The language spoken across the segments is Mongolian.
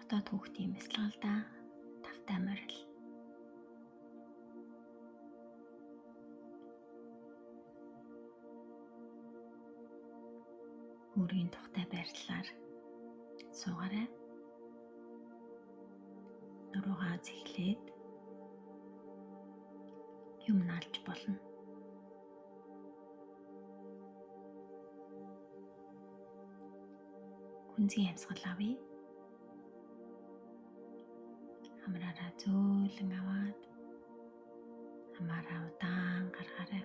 Дотоод хүүхдийн бясалгалдаа тавтай морил. Өөрийн тухтай байрлалаар суугаарай. Нуруугаа зэхлээд юм наалж болно. Гүнзгий амьсгал авъя. Амраараа зөөлөн аваад амаараа удаан гаргаарай.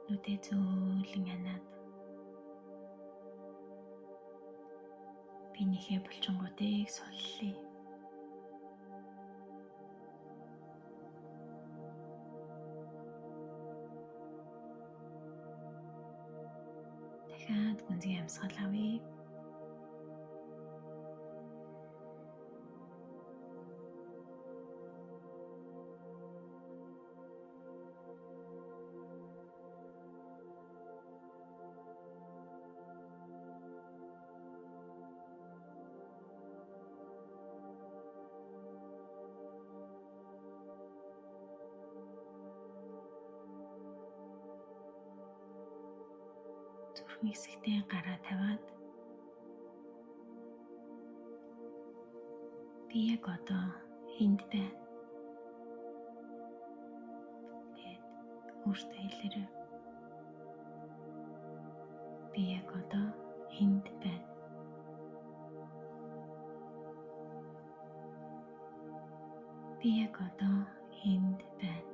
Нүдээ зөөлөн аниад биенийхээ булчингуудыг суллая. Дахиад гүнзгий амьсгал авъя. Зүрхэн хэсэгтээ гараа тавиад би яг одоо энд байна гэд өөртөө хэлээрэй. Би яг одоо энд байна. Би яг одоо энд байна.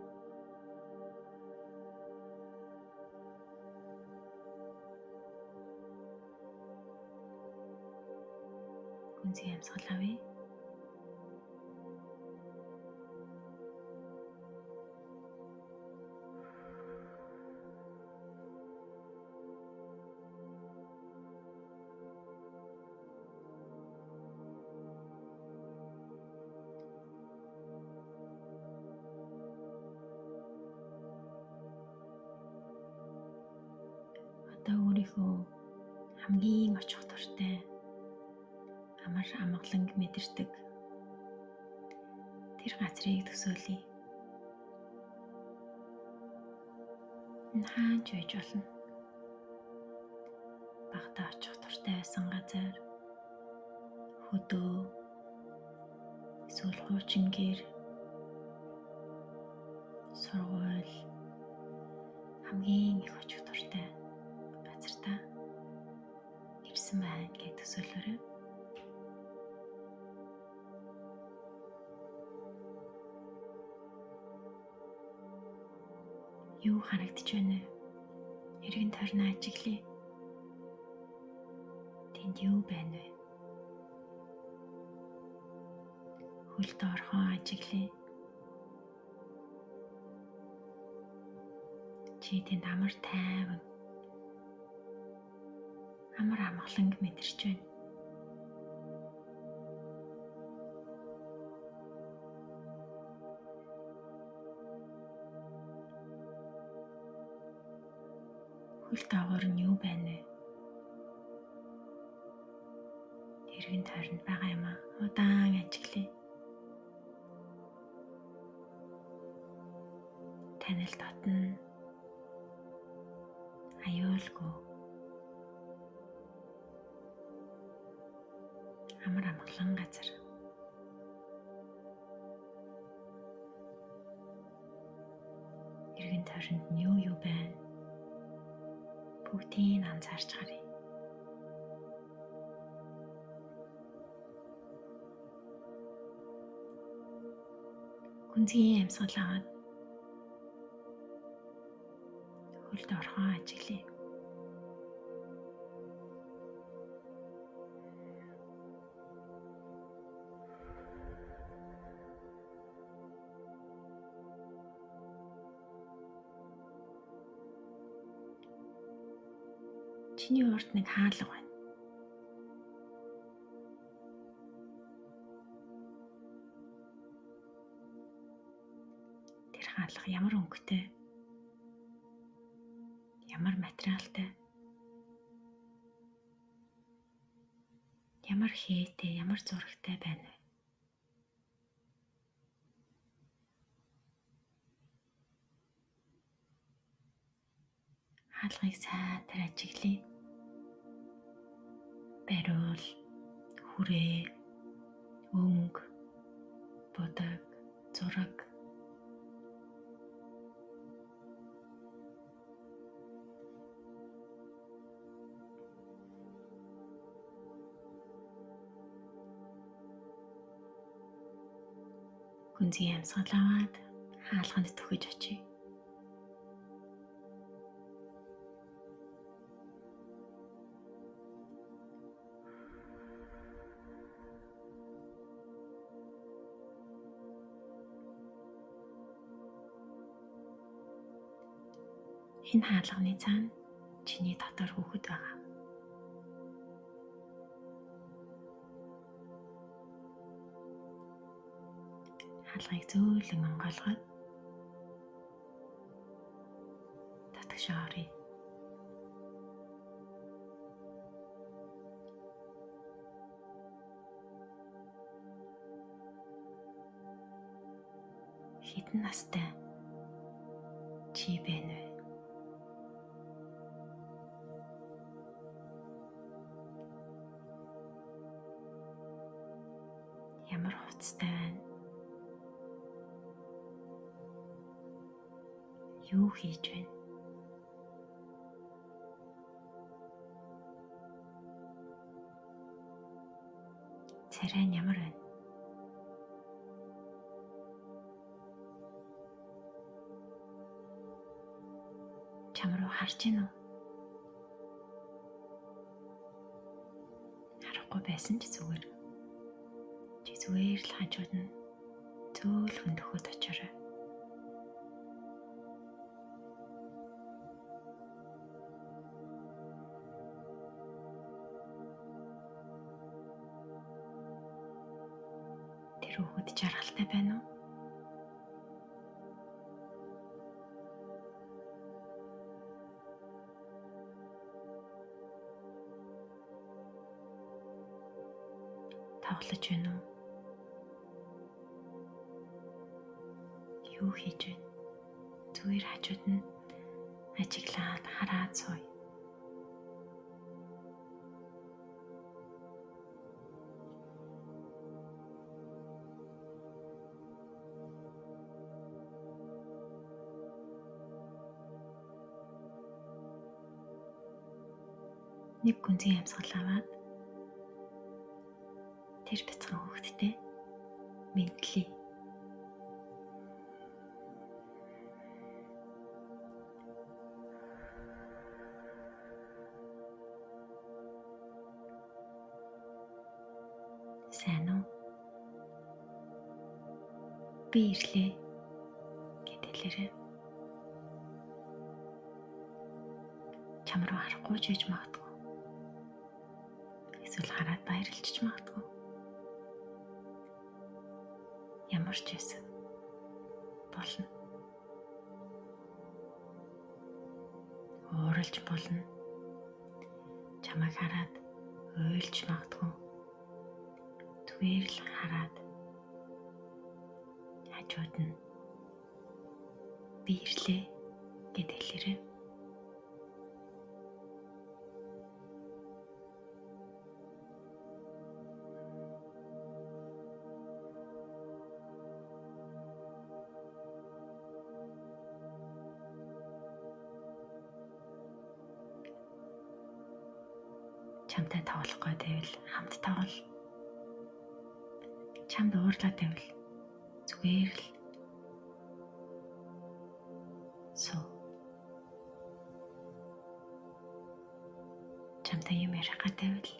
Гүнзгий амьсгал авъя. Одоо өөрийнхөө хамгийн очих дуртай амар амгаланг мэдэрдэг тэр газрыг төсөөлье. Энэ хаач байж болно. Багадаа очих дуртай байсан газар, хөдөө, эсвэл хуучин гэр, сургууль, хамгийн их очих дуртай газартаа ирсэн байна гэж төсөөлөөрэй. Юу харагдаж байна вэ? Эргэн тойрноо ажиглая. Тэнд юу байна вэ? Хөл доорхоо ажиглая. Чи тэнд амар тайван, амар амгаланг мэдэрч байна. Хөл доогоор нь юу байна вэ? Эргэн тойронд байгаа юм аа. Удаан ажиглая. Танил дотно. Аюулгүй. Амар амгалан газар. Эргэн тойронд нь юу юу байна? Бүгдийг анзаарч харъя. Гүнзгий амьсгал аваад хөлд орхон ажиглая. Чиний урд нэг хаалга байна. Тэр хаалга ямар өнгөтэй? Ямар материалтай? Ямар хээтэй, ямар зурагтай байна вэ? Хаалгыг сайтар ажиглая. Бариул, хүрээ, өнгө, будаг, зураг. Гүнзгий амьсгал аваад хаалганд түхэж очие. Энэ хаалганы цаана чиний дотор хүүхэд байгаа. Хаалгыг зөөлөн онгойлгоод татгшаа оръё. Хэдэн настай чи байна вэ? Ямар хувцастай байна? Юу хийж байна? Царай нь ямар байна? Чам руу харж гин үү? Харахгүй байсан ч зүгээр. Чи зүгээр л хажууд нь зөөлхөн төхөд очоорой. Тэр хүүхэд жаргалтай байна уу? Тоглож байна уу? Юу хийж байна? Зүгээр хажууд нь ажиглаад хараад сууя. Нэг гүнзгий амьсгал аваад тэр бяцхан хүүхэдтэй мэдлээ. Сайн уу? Би ирлээ гэд хэлээрэй. Чам руу харахгүй ч байж магадгүй. Эсвэл хараад баярлчих магадгүй. Ямар ч байсан болно. Ууралж болно. Чамайг хараад уйлж магадгүй. Зүгээр л хараад хажууд нь би ирлээ гэд хэлээрэй. Чамтай тоглох гээд байвал хамт тоглол. Чамд уурлаад байвал зүгээр л суу. Чамтай юм ярих гээд байвал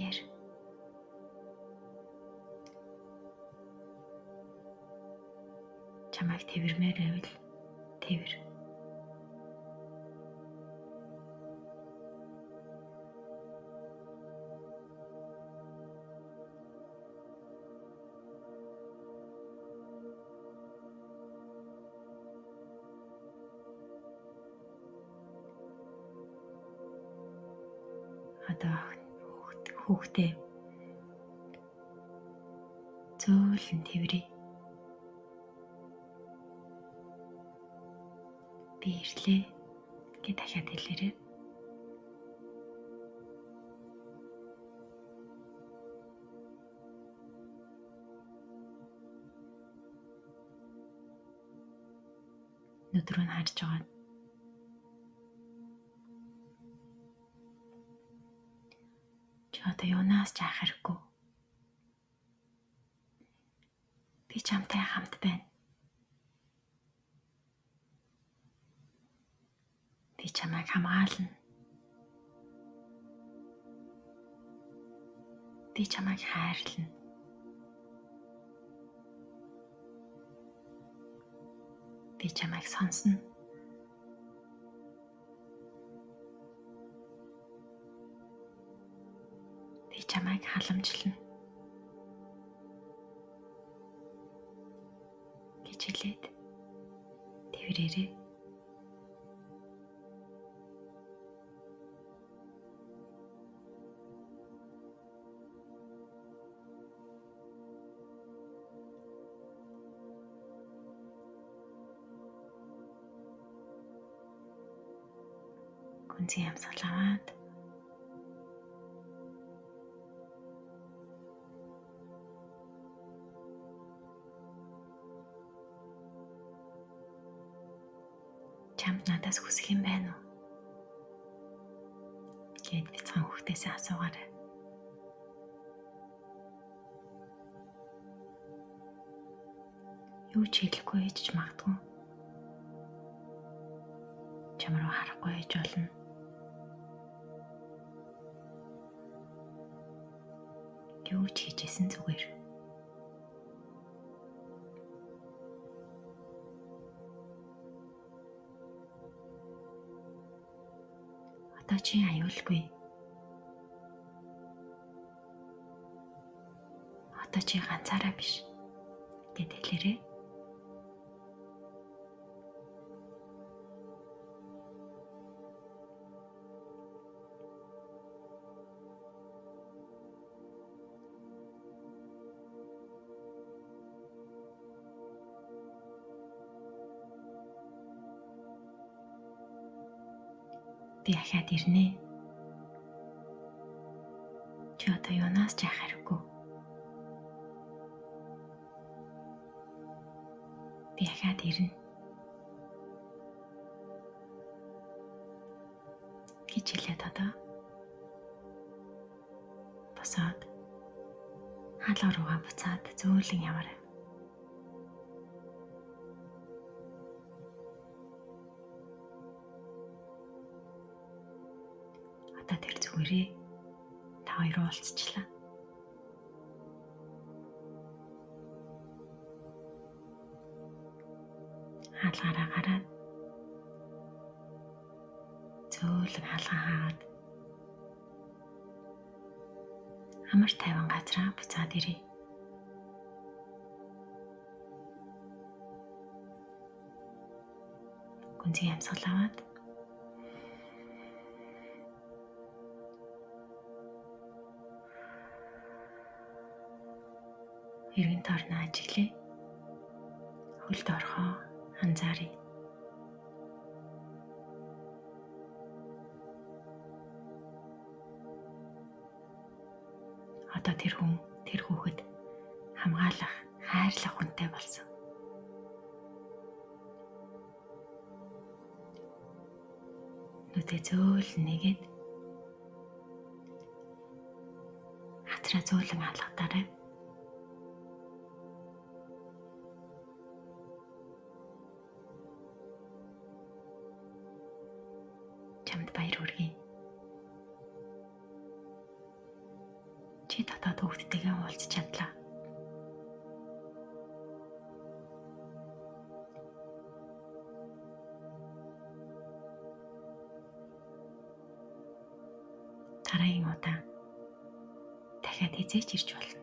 яар. Чамайг тэрмээр байвал тэр. Одоо хүүхдээ зөөлөн тэврээ. Би ирлээ гэж дахиад хэлээрэй. Нүд рүү нь харж байгаа. Чи одоо юунаас ч айх хэрэггүй. Би чамтай хамт байна. Би чамайг хамгаална. Би чамайг хайрлана. Би чамайг сонсно. Би чамайг халамжлана. Гэж хэлээд тэврээрэй. Гүнзгий амьсгал аваад чамд надаас хүсэх юм байна уу? Гэт бяцхан хүүхдээсээ асуугаарай. Юу ч хэлэхгүй ээж ч магадгүй. Чам руу харахгүй ээж болно. Юу ч хийжсэн зүгээр. Одоо чи аюулгүй. Одоо чи ганцаараа биш гэд хэлээрэй. Би ахиад ирнэ. Чи одоо юунаас ч айх хэрэггүй. Би ахиад ирнэ. Гэж хэлээд одоо босоод хаалга руугаа буцаад зөөлөн яваарай. Одоо тэр зүгээрээ та хоёр уулзчлаа. Хаалгаараа гараад зөөлөн хаалга хаагаад амар тайван газраа буцаад ирье. Гүнзгий амьсгал аваад эргэн тойрноо ажиглая. Хөлд орохоо анзааръя. Одоо тэр хүн, тэр хүүхэд хамгаалах, хайрлах хүнтэй болсон. Нүдээ зөөлөн нэгээд хацраа зөөлөн алгатаарай. Чамд баяр хүргэе. Чи дотоод хүүхдтэйгээ уулзч чадлаа. Дараагийн удаа дахиад хэзээ ч ирж болно.